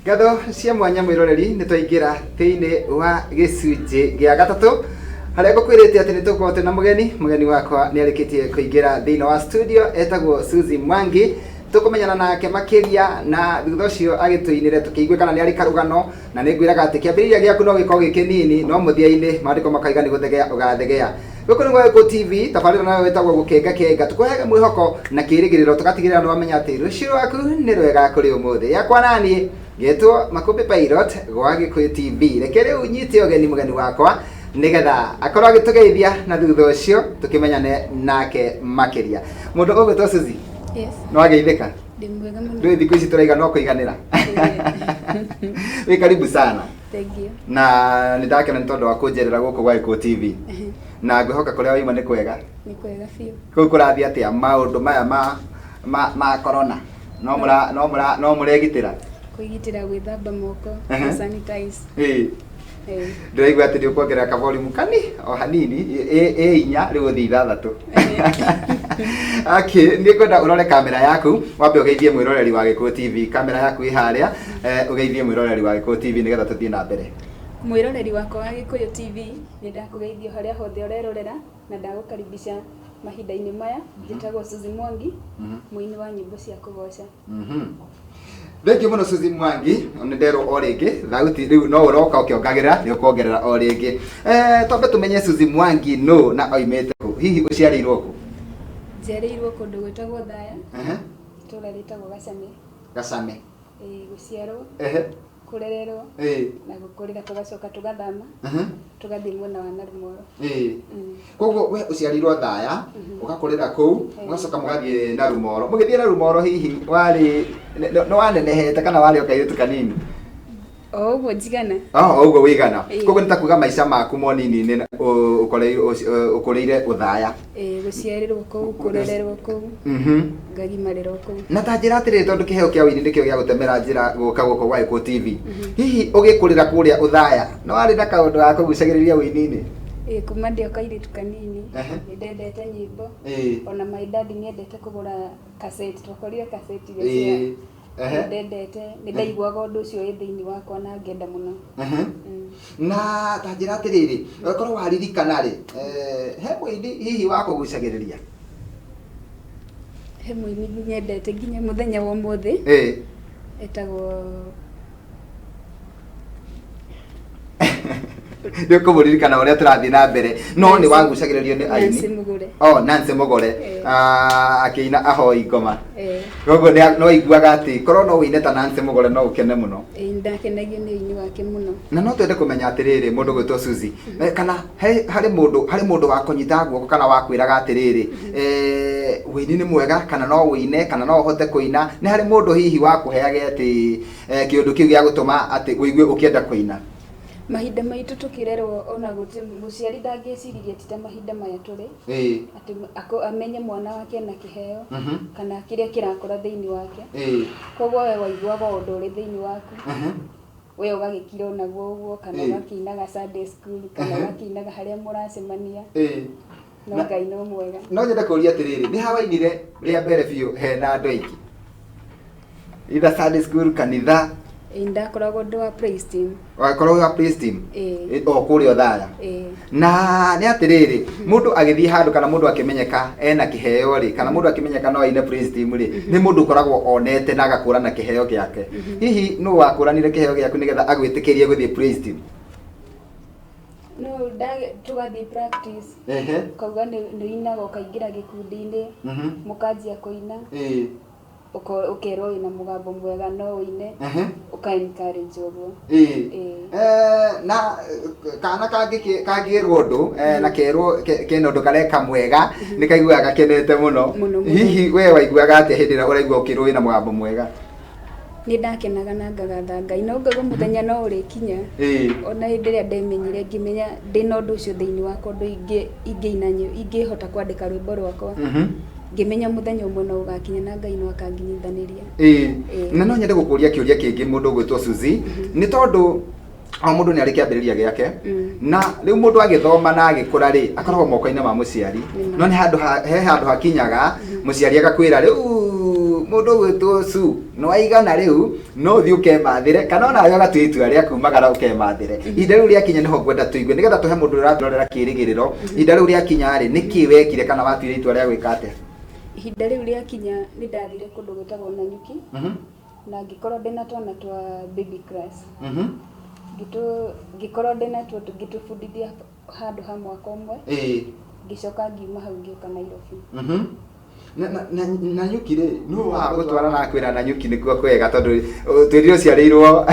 Ngatho cia mwanya mwĩroreri, nĩ twaingĩra thĩinĩ wa gĩcunjĩ gĩa gatatũ harĩa ngũkwĩrĩte atĩ nĩ tũgũkorwo twĩna mũgeni. Mũgeni wakwa nĩ arĩkĩtie kũingĩra thĩinĩ wa studio, etagwo Suzy Mwangi. Tũkũmenyana nake makĩria na thutha ũcio agĩtũinĩre tũkĩigue kana nĩ arĩ karũgano, na nĩ ngwĩraga atĩ kĩambĩrĩria gĩaku no gĩkorwo gĩ kĩnini, no mũthia-inĩ maandĩko makaiga nĩ gũthegea ũgathegea. Gũkũ nĩ gwa Gĩkũyũ TV, tabarĩra nayo ĩtagwo Gũkenga Kenga. Tũkũheaga mwĩhoko na kĩrĩgĩrĩro, tũgatigĩrĩra nĩ wamenya atĩ rũciũ rwaku nĩ rwega kũrĩ ũmũthĩ. Yakwa naniĩ ngetwo Makũmbĩ Pilot gwa Gĩkũyũ TV. Reke rĩu nyite ũgeni mũgeni wakwa nĩgetha akorwo agĩtũgeithia na thutha ũcio tũkĩmenyane nake makĩria. Mũndũ ũgwĩtwo Suzy? Yes. Nĩ wageithĩka? Ndĩ mwega mũno. Ndũĩ thikũ ici tũraiga no kũiganĩra. Wĩ karibu sana. Thank you. Na nĩ ndakena nĩ tondũ wa kũnjerera gũkũ gwa Gĩkũyũ TV. Na ngwĩhoka kũrĩa waima nĩ kwega. Nĩ kwega biũ. Kũu kũrathiĩ atĩa maũndũ maya ma corona? No mũra no mũra no mũregitĩra? Kwĩgitĩra, gwĩthamba moko, sanitize. Ĩĩ. Ndĩraigua atĩ nĩ ũkuongerera ka volume kani o hanini, ĩ inya rĩu ũthiĩ ithathatũ. Okay, nĩ ngwenda ũrore kamera yaku, wambe ũgeithie mwĩroreri wa Gĩkũyũ TV. Kamera yaku ĩ harĩa, ũgeithie mwĩroreri wa Gĩkũyũ TV nĩgetha tũthiĩ na mbere. Mwĩroreri wakwa wa Gĩkũyũ TV, nĩ ndakũgeithia o harĩa hothe ũrerorera na ndagũkaribisha mahinda-inĩ maya. Njĩtagwo Suzy Mwangi, mũini wa nyĩmbo cia kũgoca. Thengiũ mũno Suzy Mwangi, nĩ nderwo o rĩngĩ thauti rĩu no ũroka ũkĩongagĩrĩra, nĩ ũkuongerera o rĩngĩ. Twambe tũmenye Suzy Mwangi nũ na oimĩte kũ? Hihi ũciarĩirwo kũ? Njiarĩirwo kũndũ gwĩtagwo Thaya, itũũra rĩtagwo Gacame. Gacame. Ĩĩ, gũciarwo, kũrererwo na gũkũrĩra, tũgacoka tũgathama, tũgathiĩ mwena wa Narumoro. Koguo we ũciarĩirwo Thaya, ũgakũrĩra kũu, mũgacoka mũgathiĩ Narumoro. Mũgĩthiĩ Narumoro hihi warĩ nĩ wanenehete kana warĩ o kairĩtu kanini? O ũguo njigana. O ũguo wĩigana. Koguo nĩ ta kuga maica maku monini-inĩ ũkũrĩire Ũthaya. Ĩĩ, gũciarĩrwo kũu, kũrererwo kũu, ngagimarĩrwo kũu. Na ta njĩra atĩrĩrĩ, tondũ kĩheo kĩa ũini nĩkĩo gĩa gũtemera njĩra gũka gũkũ gwa Gĩkũyũ TV. Hihi ũgĩkũrĩra kũrĩa Ũthaya, nĩ warĩ na kaũndũ ga kũgucagĩrĩria ũini-inĩ? Ĩĩ, kuma ndĩ o kairĩtu kanini, nĩ ndendete nyĩmbo. Ona my dad nĩ endete kũgũra cassette, twakorire cassette iria cia nĩ ndendete, nĩ ndaiguaga ũndũ ũcio wĩ thĩinĩ wakwa na ngenda mũno. Na ta njĩra atĩrĩrĩ, korwo waririkana rĩ, he mũini hihi wakũgucagĩrĩria? He mũini nyendete nginya mũthenya wa ũmũthĩ. Etagwo Nĩ ũkũmũririkana ũrĩa tũrathiĩ na mbere, no nĩ wagucagĩrĩrio nĩ aini? Nancy Mugure. Oh, Nancy Mugure. Ah, akĩina Ahoi Ngoma. Koguo nĩ waiguaga atĩ korwo no ũine ta Nancy Mugure no ũkene mũno? Ĩĩ, nĩndakenagio nĩ ũini wake mũno. Na no twende kũmenya atĩrĩrĩ, mũndũ gwĩtwo Suzy, kana harĩ mũndũ wakũnyitaga guoko kana wakwĩraga atĩrĩrĩ, ũini nĩ mwega, kana no ũine, kana no ũhote kũina? Nĩ harĩ mũndũ hihi wakũheage atĩ kĩũndũ kĩu gĩa gũtũma atĩ ũigue ũkĩenda kũina? Mahinda maitũ tũkĩrerwo, ona gũtirĩ mũciari ndangĩeciririe ti ta mahinda maya tũrĩ, atĩ amenye mwana wake ena kĩheo kana kĩrĩa kĩrakũra thĩinĩ wake. Koguo we waiguaga o ũndũ ũrĩ thĩinĩ waku, we ũgagĩkira onaguo ũguo, kana ũgakĩinaga Sunday school, kana ũgakĩinaga harĩa mũracemania. No Ngai no mwega. No nyende kũria atĩrĩrĩ, nĩ ha wainire rĩa mbere biũ hena andũ aingĩ, either Sunday school, kanitha? Ĩĩ, ndakoragwo ndĩ wa praise team. Wakorwo wa praise team? Ĩĩ. O kũrĩa Othaya? Ĩĩ. Na nĩ atĩrĩrĩ, mũndũ agĩthiĩ handũ kana mũndũ akĩmenyeka ena kĩheo rĩ, kana mũndũ akĩmenyeka no aine praise team rĩ, nĩ mũndũ ũkoragwo onete na agakũrana kĩheo gĩake. Hihi nũ wakũranire kĩheo gĩaku nĩgetha agwĩtĩkĩrie gũthiĩ praise team? No tũgathiĩ practice, ũkauga nĩ ũinaga, ũkaingĩra gĩkundi-inĩ, mũkanjia kũina, ũkerwo wĩna mũgambo mwega, no ũine, ũka encourage ũguo. Ĩĩ. Na kana kangĩrwo ũndũ na kerwo kena ũndũ kareka mwega, nĩ kaiguaga gakenete mũno. Mũno, mũno. Hihi we waiguaga atĩa hĩndĩ ĩrĩa ũraigua ũkĩrwo wĩna mũgambo mwega? Nĩ ndakenaga na ngagatha Ngai, no ngaigua mũthenya no ũrĩkinya. Ona hĩndĩ ĩrĩa ndemenyire, ngĩmenya ndĩna ũndũ ũcio thĩinĩ wakwa, ũndũ ingĩina, ingĩhota kwandĩka rwĩmbo rwakwa, ngĩmenya mũthenya ũmwe no ũgakinya na Ngai no akanginyithanĩria. Na no nyende gũkũria kĩũria kĩngĩ, mũndũ ũgwĩtwo Suzy, nĩ tondũ o mũndũ nĩ arĩ kĩambĩrĩria gĩake, na rĩu mũndũ agĩthoma na agĩkũra rĩ, akoragwo moko-inĩ ma mũciari. Nĩma. No nĩ handũ he handũ hakinyaga mũciari agakwĩra rĩu Mũndũ ũgwĩtwo Su nĩ waigana rĩu, no ũthiĩ ũkemathĩre kana onawe ũgatua itua rĩa kumagara ũkemathĩre. Ihinda rĩu rĩakinya nĩho ngwenda tũigue, nĩgetha tũhe mũndũ ũratũrorera kĩĩrĩgĩrĩro. Ihinda rĩu rĩakinya rĩ, nĩkĩ wekire kana watuire itua rĩa gwĩka atĩa? Ihinda rĩu rĩakinya nĩ ndathire kũndũ gwĩtagwo Nanyuki na ngĩkorwo ndĩna twana twa baby class. Ngĩkorwo ndĩna tuo, ngĩtũbundithia handũ ha mwaka ũmwe. Ngĩcoka ngiuma hau ngĩũka Nairobi. Na Nanyuki rĩ, nũ wagũtwara na kwĩra Nanyuki nĩkuo kwega? Tondũ twĩrire ũciarĩirwo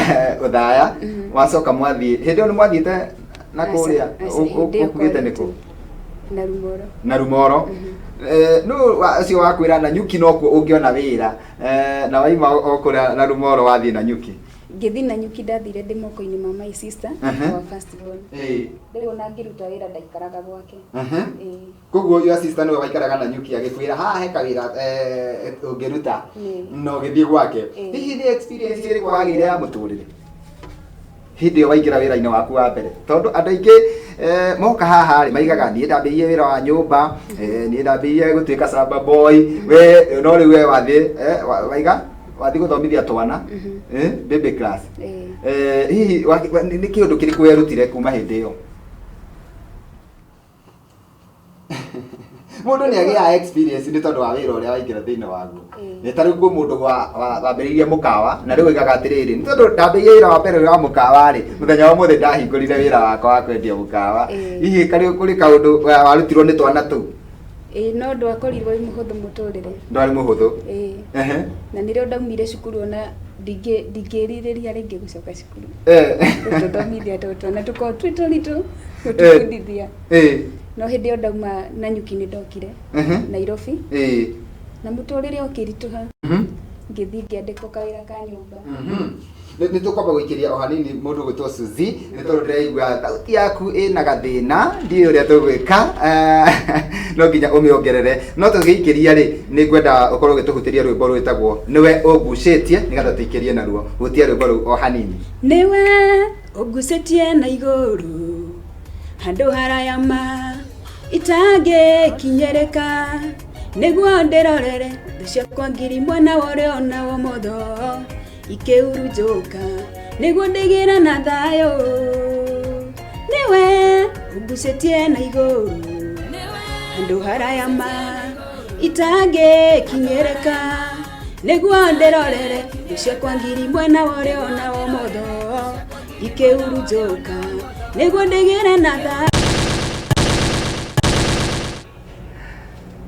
Ũthaya, wacoka mwathiĩ, hĩndĩ ĩyo nĩ mwathiĩte na kũrĩa ũkugĩte nĩkũ? Na Rumoro. Na Rumoro. Nũ ũcio wakwĩra Nanyuki nokuo ũngĩona wĩra, na waima o kũrĩa na Rumoro wathiĩ Nanyuki? Ngĩthiĩ Nanyuki, ndathire ndĩ moko-inĩ ma my sister, wa first born. Rĩu ona ngĩruta wĩra ndaikaraga gwake. Ĩĩ. Koguo your sister nĩwe waikaraga Nanyuki, agĩkwĩra haha he kawĩra ũngĩruta na ũgĩthiĩ gwake. Hihi nĩ experience ĩrĩkũ wagĩire ya mũtũrĩre hĩndĩ ĩyo waingĩra wĩra-inĩ waku wa mbere? Tondũ andũ aingĩ moka haha rĩ, maigaga niĩ ndambĩrĩirie wĩra wa nyũmba, niĩ ndambĩrĩirie gũtuĩka shamba boy, we no rĩu we wathiĩ waiga wathiĩ gũthomithia twana baby class. Hihi nĩ kĩũndũ kĩrĩkũ werutire kuma hĩndĩ ĩyo? Mũndũ nĩ agĩaga experience nĩ tondũ wa wĩra ũrĩa waingĩra thĩinĩ waguo. Nĩ ta rĩu kwĩ mũndũ wambĩrĩirie mũkawa na rĩu oigaga atĩrĩrĩ, nĩ tondũ ndambĩrĩirie wĩra wa mbere wa mũkawa rĩ, mũthenya wa ũmũthĩ ndahingũrire wĩra wakwa wa kwendia mũkawa. Hihi karĩ kũrĩ kaũndũ warutirwo nĩ twana tũu? Ĩĩ, no ndwakorirwo wĩ mũhũthũ mũtũrĩre. Ndwarĩ mũhũthũ? Ĩĩ. Na nĩrĩo ndaumire cukuru, ona ndingĩrirĩria rĩngĩ gũcoka cukuru. Gũtũthomithia tondũ twana tũkoragwo twĩ tũritũ gũtũbundithia. No hĩndĩ ĩyo ndauma Nanyuki nĩ ndokire Nairobi na mũtũrĩre ũkĩritũha. Ngĩthiĩ ngĩandĩkwo kawĩra ka nyũmba. Nĩ tũkwamba gũikĩria o hanini mũndũ gwĩtwo Suzy, nĩ tondũ ndĩraigua thauti yaku ĩna gathĩna, ndiũĩ ũrĩa tũgwĩka, no nginya ũmĩongerere. No tũgĩikĩria rĩ, nĩ ngwenda ũkorwo ũgĩtũhutĩria rwĩmbo rwĩtagwo Nĩwe Ũngucĩtie, nĩgetha tũikĩrie naruo. Hutia rwĩmbo rũu o hanini. Nĩwe ũngucĩtie na igũrũ handũ haraya ma itangĩkinyĩrĩka, nĩguo ndĩrorere thũ ciakwa ngiri mwena wa ũrĩo na wa ũmotho ikĩhurunjũka, nĩguo ndĩgĩre na thayũ. Nĩwe ũngucĩtie na igũrũ handũ haraya ma itangĩkinyĩrĩka, nĩguo ndĩrorere thũ ciakwa ngiri mwena wa ũrĩo na wa ũmotho ikĩhurunjũka, nĩguo ndĩgĩre na thayũ.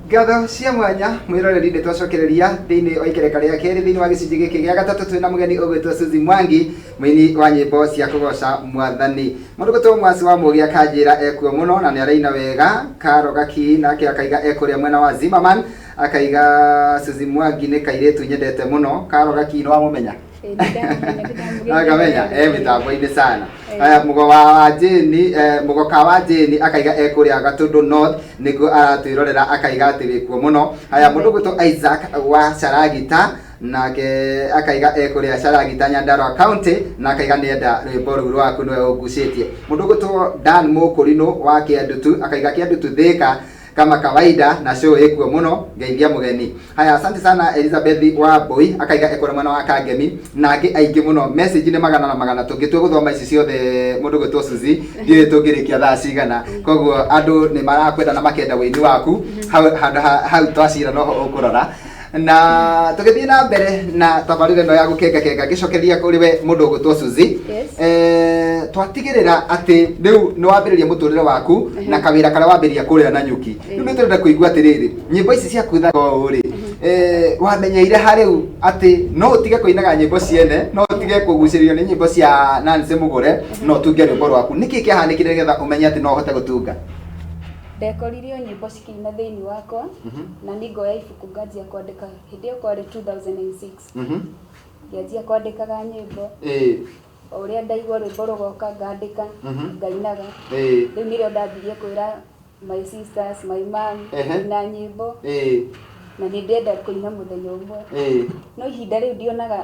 Ngatho cia mwanya mwĩroreri, nĩ twacokereria thĩinĩ wa ikereka rĩa kerĩ thĩinĩ wa gĩcunjĩ gĩkĩ gĩa gatatũ. Twĩna mũgeni ũgwĩtwo Suzy Mwangi, mũini wa nyĩmbo cia kũgoca mwathani. Mũndũ gwĩtwo Mwasi wa Mũgĩ akanjĩra ekuo mũno na nĩ araina wega. Karo Gaki nake akaiga ekũrĩa mwena wa Zimmerman, akaiga Suzy Mwangi nĩ kairĩtu nyendete mũno. Karo Gaki, nĩ wamũmenya? Akamenya mĩtambo-inĩ sana. Aya, mũgo wa Jane, mũgoka wa Jane akaiga ekũrĩa Gatũndũ North nĩkuo aratwĩrorera, akaiga atĩ wĩkuo mũno. Aya, mũndũ gwĩtwo Isaac wa Charagita nake akaiga ekũrĩa Charagita, Nyandarua County, na akaiga nĩenda rwĩmbo rũu rwaku Nĩwe Ũngucĩtie. Mũndũ gwĩtwo Dan Mũkũrinũ wa Kĩandutu akaiga Kĩandutu Thĩka kama kawaida na show ĩkuo mũno, ngeithia mũgeni. Haya, asante sana. Elizabeth wa Mbui akaiga ekũrĩa mwena wa Kangemi, na angĩ aingĩ mũno. Message nĩ magana na magana, tũngĩtua gũthoma ici ciothe, mũndũ gwĩtwo Suzy, ndiũĩ tũngĩrĩkia thaa cigana. Koguo andũ nĩ marakwenda na makenda wĩini waku hau handũ hau twacira noho ũkũrora. Na tũgĩthiĩ na mbere na tabarĩra ĩno ya gũkengakenga, ngĩcokeria kũrĩ we mũndũ ũgwĩtwo Suzy. Yes. Twatigĩrĩra atĩ rĩu nĩ wambĩrĩria mũtũrĩre waku na kawĩra karĩa wambĩrĩria kũrĩa Nanyuki. Rĩu nĩ tũrenda kũigua atĩrĩrĩ, nyĩmbo ici ciaku thaka ũũ rĩ, wamenyeire ha rĩu atĩ no ũtige kũinaga nyĩmbo ciene, no ũtige kũgucĩrĩrio nĩ nyĩmbo cia Nancy Mũgũre, no ũtunge rwĩmbo rwaku? Nĩkĩ kĩahanĩkire nĩgetha ũmenye atĩ no ũhote gũtunga? Ndekorire o nyĩmbo cikĩina thĩinĩ wakwa na nĩ ngoya ibuku nganjia kwandĩka. Hĩndĩ ĩyo kwarĩ 2006. Ngĩanjia kwandĩkaga nyĩmbo o ũrĩa ndaigua rwĩmbo rũgoka, ngandĩka, ngainaga. Rĩu nĩrĩo ndambirie kwĩra my sisters, my mom, na nyĩmbo na nĩ ndĩrenda kũina mũthenya ũmwe. No ihinda rĩu ndionaga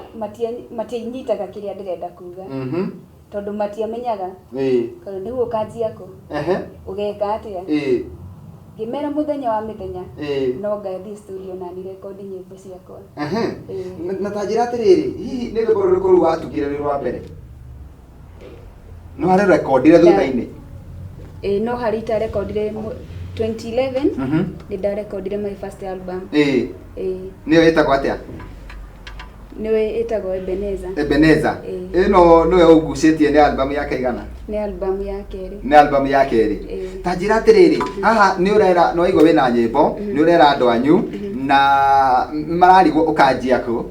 matianyitaga kĩrĩa ndĩrenda kuga, tondũ matiamenyaga. Tondũ rĩu ũkanjia kũ, ũgeka atĩa? Ngĩmera mũthenya wa mĩthenya no ngathiĩ studio na ni rekondi nyĩmbo ciakwa. Na ta njĩra atĩrĩrĩ, hihi nĩ rwĩmbo rũrĩkũ rũu watugire rwĩ rwa mbere? Nĩ warerekondire thutha-inĩ? Ĩĩ, no harĩ itarekondire 2011. Nĩ ndarekondire my first album. Ĩĩ. Nĩyo ĩtagwo atĩa? Nĩwe ĩtagwo Ebeneza. Ebeneza. Ĩĩ. Ĩno nĩwe ũgucĩtie, nĩ album ya kaigana? Nĩ album ya kerĩ. Nĩ album ya kerĩ. Ĩĩ. Ta njĩra atĩrĩrĩ, haha nĩ ũrera, nĩ waigua wĩna nyĩmbo, nĩ ũrera andũ anyu na mararigwo ũkanjia kũ.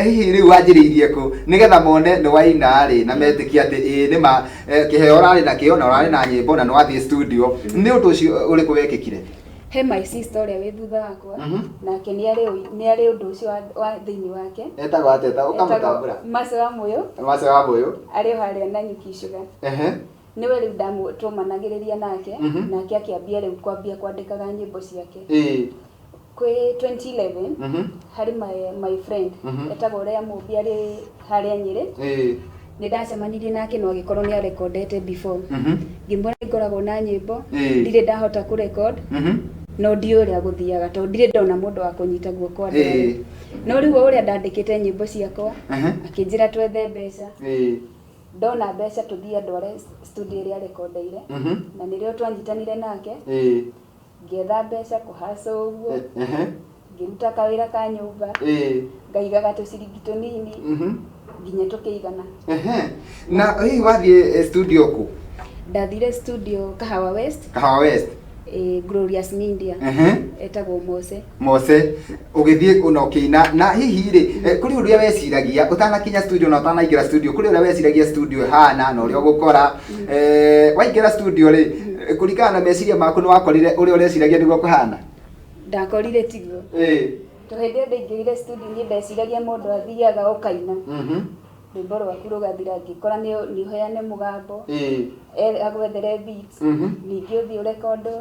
Hihi rĩu wanjĩrĩirie kũ nĩgetha mone nĩ waina rĩ na metĩkie atĩ ĩĩ nĩ ma kĩheo ũrarĩ nakĩo na ũrarĩ na nyĩmbo na nĩ wathiĩ studio? Nĩ ũndũ ũcio ũrĩkũ wekĩkire? He my sister ũrĩa wĩ thutha wakwa. Nake nĩ arĩ ũndũ ũcio wa thĩinĩ wake. Etagwo atĩa ta ũkamũtambũra? Mace wa Mũyũ. Mace wa Mũyũ. Arĩ o harĩa Nanyuki Sugar. Nĩwe rĩu tũmanagĩrĩria nake. Nake akĩambia rĩu kwambia kwandĩkaga nyĩmbo ciake. Kwĩ 2011 harĩ my friend etagwo ũrĩa Mũmbi, arĩ harĩa Nyĩrĩ. Nĩ ndacemanirie nake no agĩkorwo nĩ arekondete before. Ngĩmwĩra ngoragwo na nyĩmbo, ndirĩ ndahota kũrecord, no ndiũĩ ũrĩa gũthiaga tondũ ndirĩ ndona mũndũ wa kũnyita guoko andware. No rĩu o ũrĩa ndandĩkĩte nyĩmbo ciakwa, akĩnjĩra twethe mbeca. Ndona mbeca tũthiĩ andware studio ĩrĩa arekondeire. Na nĩrĩo twanyitanire nake. Ngĩetha mbeca kũhaca ũguo, ngĩruta kawĩra ka nyũmba, ngaigaga tũciringi tũnini nginya tũkĩigana. Na hihi wathiĩ studio kũ? Ndathire studio Kahawa West. Kahawa West. Glorious Media. Etagwo Mose. Mose. Ũgĩthiĩ na ũkĩina, na hihi rĩ, kũrĩ ũrĩa weciragia ũtanakinya studio na ũtanaingĩra studio, kũrĩ ũrĩa weciragia studio ĩhana na ũrĩa ũgũkora? Waingĩra studio rĩ, kũringana na meciria maku, nĩ wakorire ũrĩa ũreciragia nĩguo kũhana? Ndakorire tiguo. To hĩndĩ ĩyo ndaingĩrire studio, niĩ ndeciragia mũndũ athiaga ũkaina, rwĩmbo rwaku rũgathira. Ngĩkora nĩ ũheane mũgambo, agwethere beats, ningĩ ũthiĩ ũrekondwo.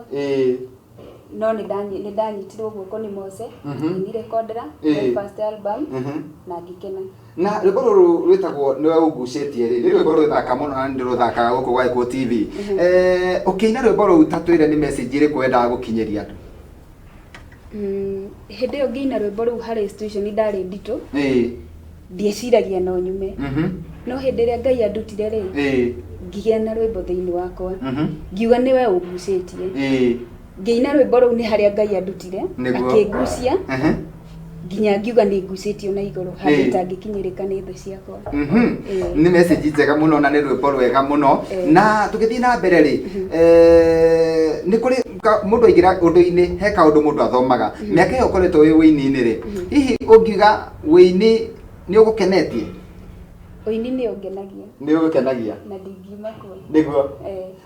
No nĩ ndanyitirwo guoko nĩ Mose, ngĩnirekondera my first album na ngĩkena. Na rwĩmbo rũrũ rwĩtagwo Nĩwe Ũngucĩtie rĩ, nĩ rwĩmbo rũthaka mũno na nĩ rũthakaga gũkũ gwa Gĩkũyũ TV. Ũkĩina rwĩmbo rũu, ta twĩre nĩ message ĩrĩkũ wendaga gũkinyĩria andũ? Hĩndĩ ĩyo ngĩina rwĩmbo rũu, harĩ situation ndarĩ nditũ. Ndieciragia no nyume. No hĩndĩ ĩrĩa Ngai andutire rĩ, ngĩgĩa na rwĩmbo thĩinĩ wakwa, ngiuga nĩwe ũngucĩtie. Ngĩina rwĩmbo rũu, nĩ harĩa Ngai andutire, akĩngucia nginya ngiuga nĩ ngucĩtio na igũrũ handũ itangĩkinyĩrĩka nĩ thũ ciakwa. Nĩ message njega mũno na nĩ rwĩmbo rwega mũno. Na tũgĩthiĩ na mbere rĩ, nĩ kũrĩ mũndũ aingĩra ũndũ-inĩ, he kaũndũ mũndũ athomaga. Mĩaka ĩyo ũkoretwo wĩ wĩini-inĩ rĩ, hihi ũngiuga wĩini nĩ ũgũkenetie? Ũini nĩ ũngenagia. Nĩ ũgũkenagia. Na ndingiuma kuo. Nĩguo.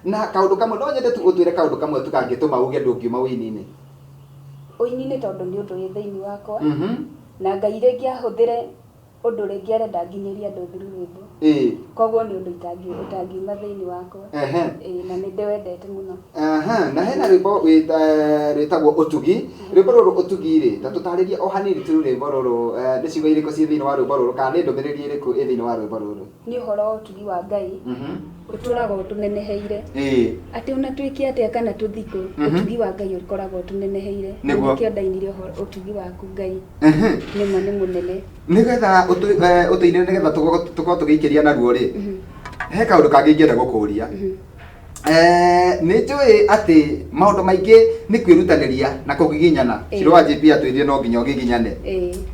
Na kaũndũ kamwe no nyende tu ũtwĩre, kaũndũ kamwe tu kangĩtũma uge ndũngiuma wĩini-inĩ. Ũini nĩ tondũ nĩ ũndũ wĩ thĩinĩ wakwa, na Ngai rĩngĩ ahũthĩre ũndũ rĩngĩ arenda nginyĩrie andũ through rwĩmbo. Koguo nĩ ũndũ ũtangiuma thĩinĩ wakwa. Ĩĩ, na nĩ ndĩwendete mũno. Aha, na hena rwĩmbo rwĩtagwo Ũtugi. Rwĩmbo rũrũ Ũtugi rĩ, ta tũtarĩrie o hanini tu rwĩmbo rũrũ, nĩ ciugo irĩkũ ciĩ thĩinĩ wa rwĩmbo rũrũ kana nĩ ndũmĩrĩri ĩrĩkũ ĩ thĩinĩ wa rwĩmbo rũrũ? Nĩ ũhoro wa ũtugi wa Ngai ũtũraga ũtũneneheire, atĩ ona twĩke atĩa kana tũthikũ, ũtugi wa Ngai ũkoragwo ũtũneneheire. Na nĩkĩo ndainire ũhoro ũtugi waku Ngai nĩma nĩ mũnene. Nĩgetha ũtũinĩre, nĩgetha tũkorwo tũgĩikĩria naruo rĩ, he kaũndũ kangĩ ingĩenda gũkũria. Nĩ njũĩ atĩ maũndũ maingĩ nĩ kwĩrutanĩria na kũgiginyana. Ciro wa JP atwĩrire no nginya ũgiginyane.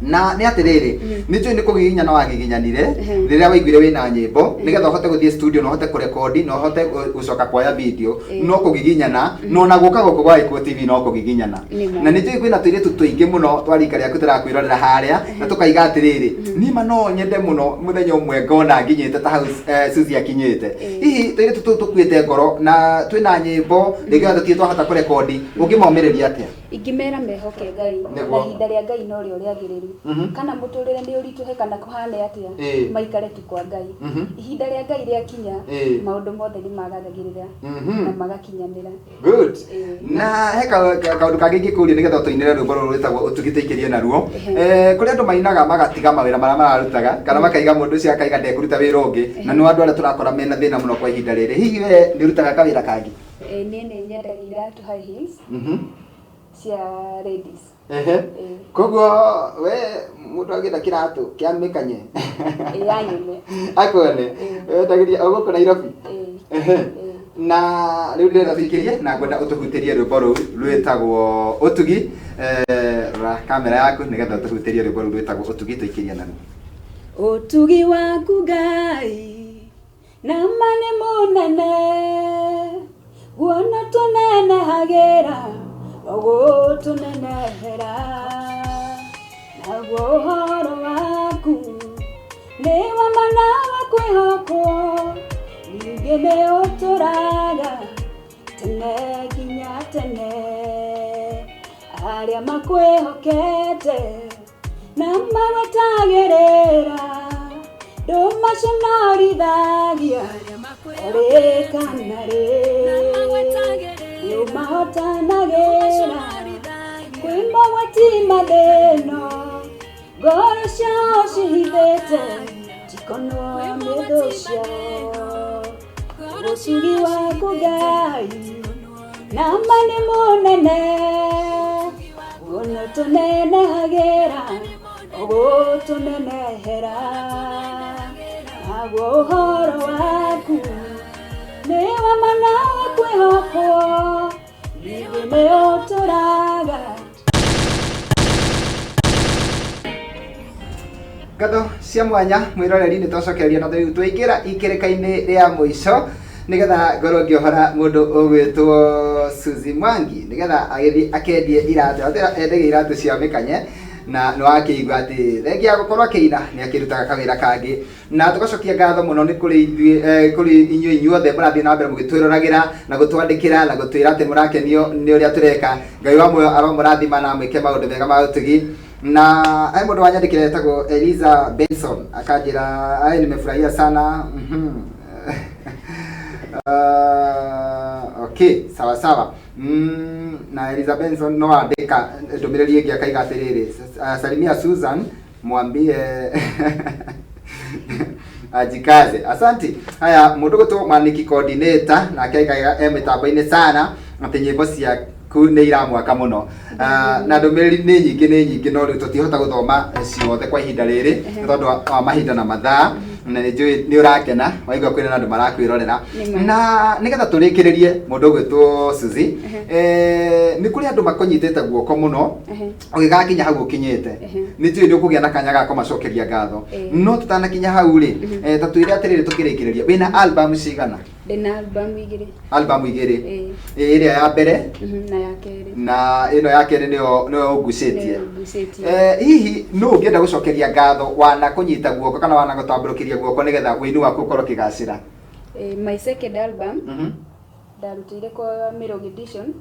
Na nĩ atĩrĩrĩ, nĩ njũĩ nĩ kũgiginyana wagiginyanire rĩrĩa waiguire wĩna nyĩmbo, nĩgetha ũhote gũthiĩ studio na ũhote kũrekondi na ũhote gũcoka kuoya video, no kũgiginyana, no na gũka gũkũ gwa Gĩkũyũ TV no kũgiginyana. Nĩ ma. Na nĩ njũĩ kwĩna tũirĩtu tũingĩ mũno twa rika rĩaku tũrakwĩrorera harĩa na tũkaiga atĩrĩrĩ, niĩ ma no nyende mũno mũthenya ũmwe ngona nginyĩte ta hau Suzy akinyĩte. Hihi tũirĩtu tũu tũkuĩte ngoro na twĩna nyĩmbo rĩngĩ ona tũtirĩ twahota kũrekondi, ũngĩmomĩrĩria atĩa? Ingĩmera mehoke Ngai. Na ihinda rĩa Ngai no rĩo rĩagĩrĩru. Kana mũtũrĩre nĩ ũritũhe kana kũhane atĩa, maikare tu kwa Ngai. Ihinda rĩa Ngai rĩakinya, maũndũ mothe nĩ magagagĩrĩra na magakinyanĩra. Good. Na he kaũndũ kangĩ ingĩkũria nĩgetha ũtũinĩre rwĩmbo rũrũ rwĩtagwo Ũtugi tũikĩrie naruo. Kũrĩ andũ mainaga magatiga mawĩra marĩa mararutaga, kana makaiga mũndũ ũcio akaiga ndekũruta wĩra ũngĩ, na nĩ andũ arĩa tũrakora mena thĩna mũno kwa ihinda rĩrĩ. Hihi we nĩ ũrutaga kawĩra kangĩ? Niĩ nĩ nyendagia iratũ high heels cia ladies. Koguo we mũndũ angĩenda kĩratũ kĩa mĩkanye Ĩĩ, anyone. Akuone. Wendagĩria o gũkũ Nairobi? Ĩĩ. Na rĩu ndĩrenda tũikĩrie na ngwenda ũtũhutĩrie rwĩmbo rũu rwĩtagwo Ũtugi. Rora kamera yaku nĩgetha ũtũhutĩrie rwĩmbo rũu rwĩtagwo Ũtugi tũikĩrie naruo. Ũtugi waku Ngai na ma nĩ mũnene, guona tũnenehagĩra ũgũtũnenehera, naguo ũhoro waku nĩ wa ma na wa kwĩhokwo, ningĩ nĩ ũtũraga tene nginya tene, arĩa makwĩhokete na magwetagĩrĩra ndũmaconorithagia rĩ kana rĩ, nĩũmahotanagĩra kwĩ mogwati mathĩna, ngoro ciao cihithĩte tikonwo nĩ thũ ciao. Ũtugi waku Ngai na ma nĩ mũnene, guona tũnenehagĩra ũgũtũnenehera, naguo ũhoro waku nĩ wa ma na wa kwĩhokwo, ningĩ nĩ ũtũraga. Ngatho cia mwanya mwĩroreri, nĩ twacokereria na rĩu twaingĩra ikĩrĩka-inĩ rĩa mũico nĩgetha ngorwo ngĩohora mũndũ ũgwĩtwo Suzy Mwangi nĩgetha agĩthiĩ akendie iratũ, atĩra endagia iratũ cia mĩkanye, na nĩ wakĩigua atĩ thengia ya gũkorwo akĩina nĩ akĩrutaga kawĩra kangĩ. Na tũgacokia ngatho mũno nĩ kũrĩ ithuĩ, kũrĩ inyuĩ inyuothe mũrathiĩ na mbere mũgĩtwĩroragĩra na gũtwandĩkĩra na gũtwĩra atĩ mũrakenio nĩ ũrĩa tũreka. Ngai wa muoyo aromũrathima na amwĩke maũndũ mega ma ũtugi. Na he mũndũ wanyandĩkĩra etagwo Eliza Benson akanjĩra, ai, nimefurahia sana. Okay, sawa sawa. Na Eliza Benson no andĩka ndũmĩrĩri ĩngĩ akaiga atĩrĩrĩ, salimia Susan, mwambie ajikaze. Asante. Haya, mũndũ gũtwo Mwaniki coordinator nake aikaiga e mĩtambo-inĩ sana atĩ nyĩmbo ciaku nĩ iramwaka mũno. Na ndũmĩrĩri nĩ nyingĩ, nĩ nyingĩ, no rĩu tũtihota gũthoma ciothe kwa ihinda rĩrĩ nĩ tondũ wa mahinda na mathaa, na nĩ njũĩ nĩ ũrakena waigua kwĩna andũ marakwĩrorera. Nĩ ma. Na nĩgetha tũrĩkĩrĩrie, mũndũ ũgwĩtwo Suzy, nĩ kũrĩ andũ makũnyitĩte guoko mũno ũgĩgakinya hau ũkinyĩte. Nĩ njũĩ nĩ ũkũgĩa na kanya ga kũmacokeria ngatho, no tũtanakinya hau rĩ, ta twĩre atĩrĩrĩ, tũkĩrĩkĩrĩria, wĩna album cigana? Ndĩna album igĩrĩ. Album igĩrĩ? Ĩĩ. Ĩrĩa ya mbere? Na ya kerĩ. Na ĩno ya kerĩ nĩyo ũgucĩtie? Nĩyo ngucĩtie. Hihi nũ ũngĩenda gũcokeria ngatho wana kũnyita guoko kana wana gũtambũrũkĩria guoko nĩgetha wĩini waku ũkorwo ũkĩgacĩra? My second album ndarutĩire kwa Mirog Edition,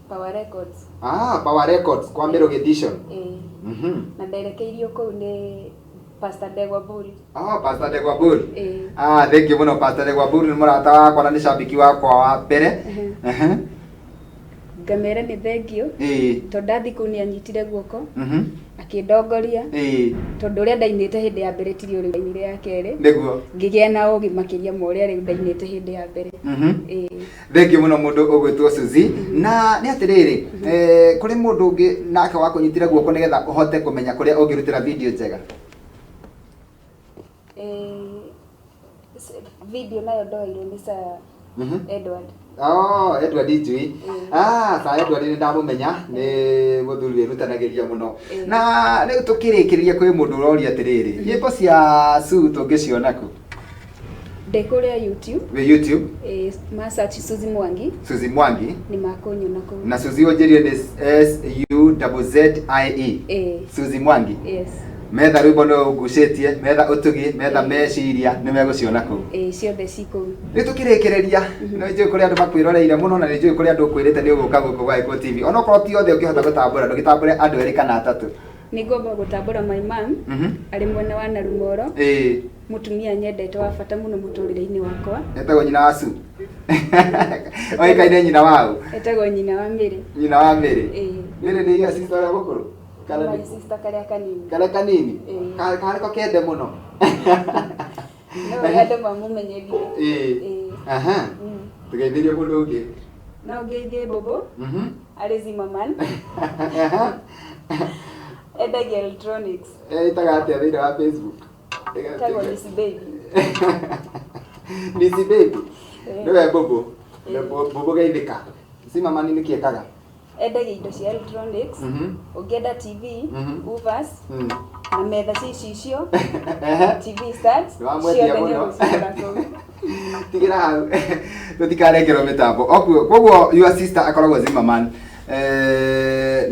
Power Records. Ah, Power Records kwa Mirog Edition. Ĩĩ. Na nderekeirio kũu nĩ Pastor Ndegwa Mburi. Ah, Pastor Ndegwa Mburi. Ĩĩ. Ah, thank you mũno. Pastor Ndegwa Mburi nĩ mũrata wakwa na nĩ cambiki wakwa wa mbere. Ngamera nĩ thengio tondũ ndathiĩ kũu nĩ anyitire guoko akĩndongoria, tondũ ũrĩa ndainĩte hĩndĩ ya mbere tiri ũrĩa ndainire ya kerĩ. Ngĩgĩa na ũgĩ makĩria ma ũrĩa rĩu ndainĩte hĩndĩ ya mbere. Ĩĩ. Thank you mũno mũndũ ũgwĩtwo Suzy. Na nĩ atĩrĩrĩ, kũrĩ mũndũ ũngĩ nake wakũnyitire guoko nĩgetha ũhote kũmenya kũrĩa ũngĩrutĩra video njega? Video nayo ndoirwo nĩ Sir Edward. Oh, Edward Njui. Ah, Sir Edward nĩ ndamũmenya, nĩ mũthuri wĩrutanagĩria mũno. Na rĩu tũkĩrĩkĩrĩria, kwĩ mũndũ ũroria atĩrĩrĩ, nyĩmbo cia Sue tũngĩciona kũ? Ndĩ kũrĩa YouTube. Wĩ YouTube? Ĩĩ, ma search Suzy Mwangi. Suzy Mwangi. Nĩ makũnyona kũu. Na Suzy ũnjĩrie nĩ Suzzie? Ĩĩ. Suzy Mwangi. Yes. Metha rwĩmbo nĩ ũgucĩtie, metha ũtugi, metha meciria, nĩ megũciona kũu? Ĩĩ, ciothe ci kũu. Rĩu tũkĩrĩkĩrĩria, nĩ njũĩ kũrĩ andũ makwĩroreire mũno na nĩ njũĩ kũrĩ andũ ũkwĩrĩte nĩ ũgũka gũkũ gwa Gĩkũyũ TV, onokorwo ti othe ũngĩhota gũtambũra, ndũgĩtambũre andũ erĩ kana atatũ. Nĩ ngwamba gũtambũra my mom arĩ mwena wa Narumoro, mũtumia nyendete wa bata mũno mũtũrĩre-inĩ wakwa. Etagwo nyina wa Sue, oĩkaine nyina wa ũ? Etagwo nyina wa Mĩrĩ. Nyina wa Mĩrĩ? Ĩĩ. Mĩrĩ nĩ iya sister ũrĩa mũkũrũ kana My sister karĩa kanini. Karĩa kanini? Ĩĩ. Karĩ ko kende mũno? No ũrĩa andũ mamũmenyerire. Ĩĩ. Ĩĩ. Aha. Tũgeithĩrie mũndũ ũngĩ. No ngeithie Bobo arĩ Zimmerman, endagia electronics. Ĩtaga atĩa thĩinĩ wa Facebook? Etagwo Miss Baby. Miss Baby. Nĩwe Bobo. Bobo geithĩka. Zimmerman nĩ kĩekaga? Endagia indo cia electronics. Ũngĩenda TV, woofers, na metha cia icicio, TV stands, Nĩwamwendia ciothe mũno. nĩũgũcikora kũu. Tigĩra hau tũtikarengerwo mĩtambo. Okuo koguo your sister akoragwo Zimmerman.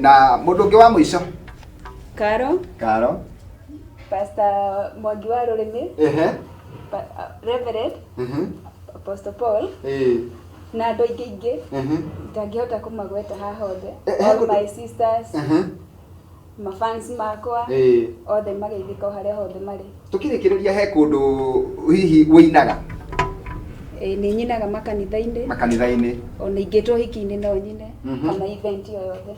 Na mũndũ ũngĩ wa mũico? Karo. Karo. Pastor Mwangi wa Rũrĩmĩ. Reverend. Apostle Paul. Na andũ aingĩ aingĩ. Itangĩhota kũmagweta haha othe. All my sisters. Mafans makwa. Othe mageithĩka o harĩa hothe marĩ. Tũkĩrĩkĩrĩria he kũndũ hihi wĩinaga? Nĩ nyinaga makanitha-inĩ. Makanitha-inĩ. Ona ingĩtwo hiki-inĩ no nyine. Kana event o yothe.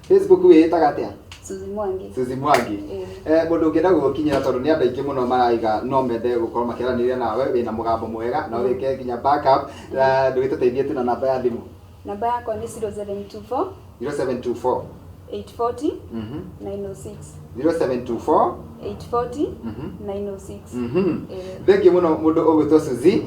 Facebook wĩĩtaga atĩa? Suzy Mwangi. Suzy Mwangi. Mũndũ ũngĩenda gũgũkinyĩra tondũ nĩ andũ aingĩ mũno maraiga no mende gũkorwo makĩaranĩria nawe, wĩna mũgambo mwega, no wĩke nginya backup, ndũgĩtũteithie tu na namba ya thimũ. Namba yakwa nĩ 0724. 0724. 840. 906. 0724. 840. 906. Thengiũ mũno mũndũ ũgwĩtwo Suzy.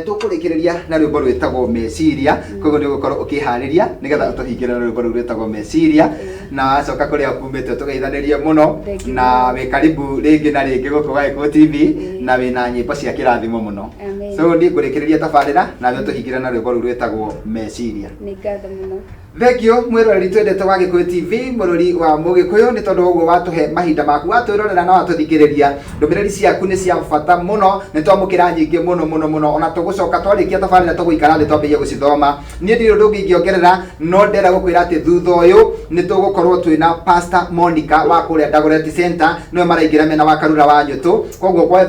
Tũkũrĩkĩrĩria na rwĩmbo rwĩtagwo Meciria, koguo nĩ ũgũkorwo ũkĩharĩria nĩgetha ũtũhingĩre na rwĩmbo rũu rwĩtagwo Meciria, na wacoka kũrĩa kumĩte tũgeithanĩrie mũno, na wĩ karibu rĩngĩ na rĩngĩ gũkũ gwa Gĩkũyũ TV, na wĩna nyĩmbo cia kĩrathimo mũno. So niĩ ngũrĩkĩrĩria tabarĩra nawe ũtũhingĩre na rwĩmbo rũu rwĩtagwo Meciria. Nĩ ngatho mũno. Thank you mwiroreri twendete wa Gĩkũyũ TV, mũrori wa Mũgĩkũyũ, nĩ tondũ ũguo watũhe mahinda maku, watwĩrorera na watũthikĩrĩria. Ndũmĩrĩri ciaku nĩ cia bata mũno, nĩ twamũkĩra nyingĩ mũno mũno mũno, ona tũgũcoka twarĩkia tabarĩra tũgũikara thĩ twambĩrĩrie gũcithoma. Niĩ ndirĩ ũndũ ũngĩ ingĩongerera, no ndĩrenda gũkwĩra atĩ thutha ũyũ nĩ tũgũkorwo twĩna Pastor Monica wa kũrĩa Dagoretti Center, nĩwe maraingĩra mena wa Karura wa Nyũtũ. Koguo kwa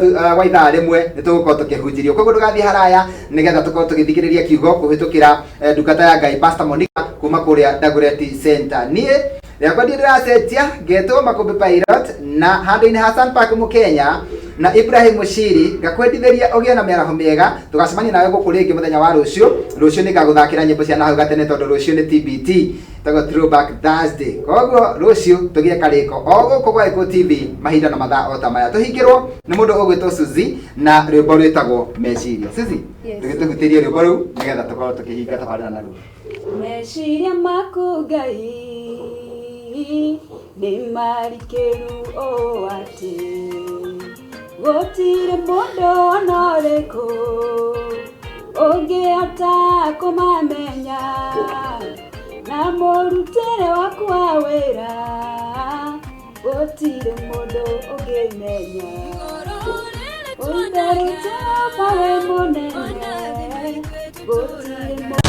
ithaa rĩmwe nĩ tũgũkorwo tũkĩhunjĩrio. Koguo ndũgathiĩ haraya nĩgetha tũkorwo tũgĩthikĩrĩria kiugo kũhĩtũkĩra ndungata ya Ngai Pastor Monica kuma kũrĩa Dagoretti Center. Niĩ rĩakwa ndiĩ ndĩracenjia, ngetwo Makũmbĩ Pilot, na handũ-inĩ ha Sun Park Mũkenya na Ibrahim Mushiri, ngakwendithĩria ũgĩe na mĩaraho mĩega. Tũgacemania nawe gũkũ rĩngĩ mũthenya wa rũciũ. Rũciũ nĩngagũthakĩra nyĩmbo cia nahau gatene tondũ rũciũ nĩ TBT, tagwo Throwback Thursday. Koguo rũciũ tũgĩe karĩko o gũkũ gwa Gĩkũyũ TV mahinda na mathaa o ta maya. Tũhingĩrwo nĩ mũndũ ũgwĩtwo Suzy na rwĩmbo rwĩtagwo Meciria. Suzy, tũgĩtũhutĩrie rwĩmbo rũu nĩgetha tũkorwo tũkĩhinga tabarĩra naruo. Meciria maku Ngai nĩ marikĩru ũũ atĩ gũtirĩ mũndũ ona ũrĩkũ ũngĩhota kũmamenya, na mũrutĩre waku wa wĩra gũtirĩ mũndũ ũngĩmenya. Ũitheru Jehova wĩ mũnene, gũtirĩ mũndũ